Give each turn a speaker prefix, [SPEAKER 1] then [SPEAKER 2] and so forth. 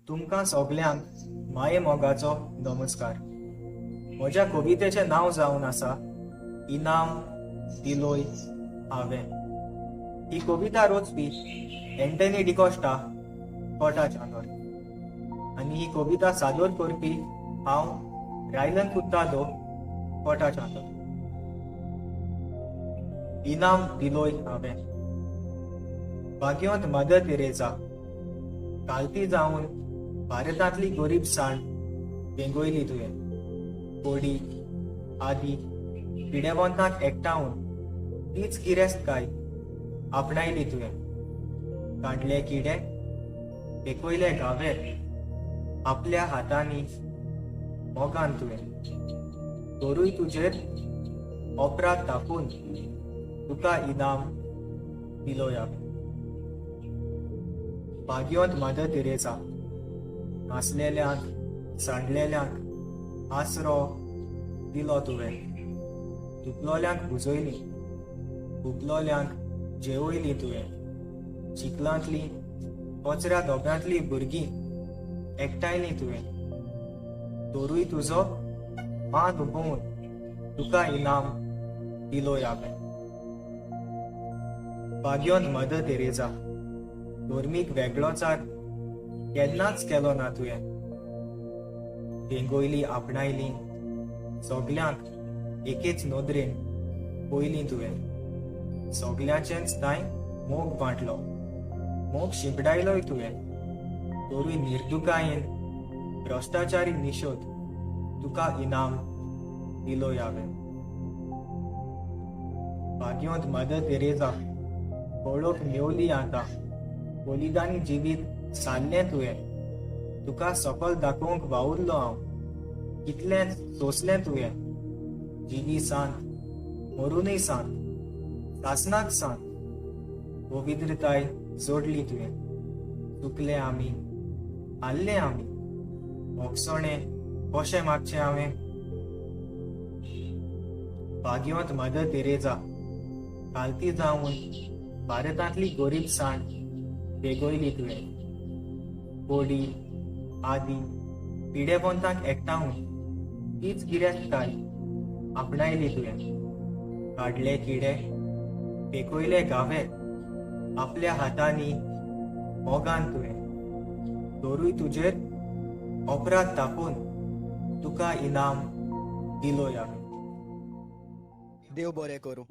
[SPEAKER 1] तुमकां सगल्यांक माये मोगाचो नमस्कार. म्हज्या कवितेचें नांव जावन आसा इनाम दिलोय हांवें. ही कविता रचपी एंटनी डिकॉस्टा, कोटा चांदोर, आनी ही कविता सादर करपी हांव रायलन कुत्तादो, कोटा चांदोर. इनाम दिलोय हांवें. भाग्यवंत मदर तेरेजा कालती जावन भारतांतली गरीब साण वेंगयली तुवें. कोडी आदी पिडेवंतांक एकठावन तीच गिरेस्तकाय आपणायली तुवें. काडले किडे, पेकयले घावे आपल्या हातांनी मोगान तुवें. तरूय तुजेर अपराध धापून तुका इनाम दिलो हांवें. भाग्यवंत मदर तेरेजा नासलेल्यांक सांडलेल्यांक आसरो दिलो तुवें. दुखलोल्यांक भुजयलीं, भुकलोल्यांक जेवयलीं तुवें. चिखलांतलीं कचऱ्या डोब्यांतलीं भुरगीं एकठांयलीं तुवें. तरूय तुजो मान उबोवन तुका इनाम दिलो हांवें. भाग्यवंत मदर तेरेजा धर्मीक वेगळोचार केन्नाच केलो ना तुवें. वेंगयली आपणायली सगल्यांक एकेच नदरेन पयलीं तुवें. सगल्यांचेच तांय मोग वांटलो, मोग शिंपडायलोय तुवें. तरूय निर्दुकायेन भ्रश्टाचारी निशोध तुका इनाम दिलो हांवें. भाग्यवंत मदर तेरेजा पळोवंक मेवली आतां बलिदानी जिवीत सारलें तुवें. तुका सकल दाखोवंक वावुरलो हांव, कितलें सोंसलें तुवें. जिवी सांत, मरुनूय सांत, सासणाक सांत, पवित्रताय जोडली तुवें. चुकले आमी, हारले आमी, भोगसणें कशें मागचें हांवें. भाग्यवंत मदर तेरेजा कालती जावन भारतांतली गरीब साण वेगयली तुवें. कोडी आदी पिडेवंतांक एकठावन तीच गिरेस्तकाय आपणायली तुवें. काडले किडे, पेकयले घावे आपल्या हातांनी मोगान तुवें. तरूय तुजेर अपराध धापून तुका इनाम दिलो हांवें.
[SPEAKER 2] देव बरें करूं.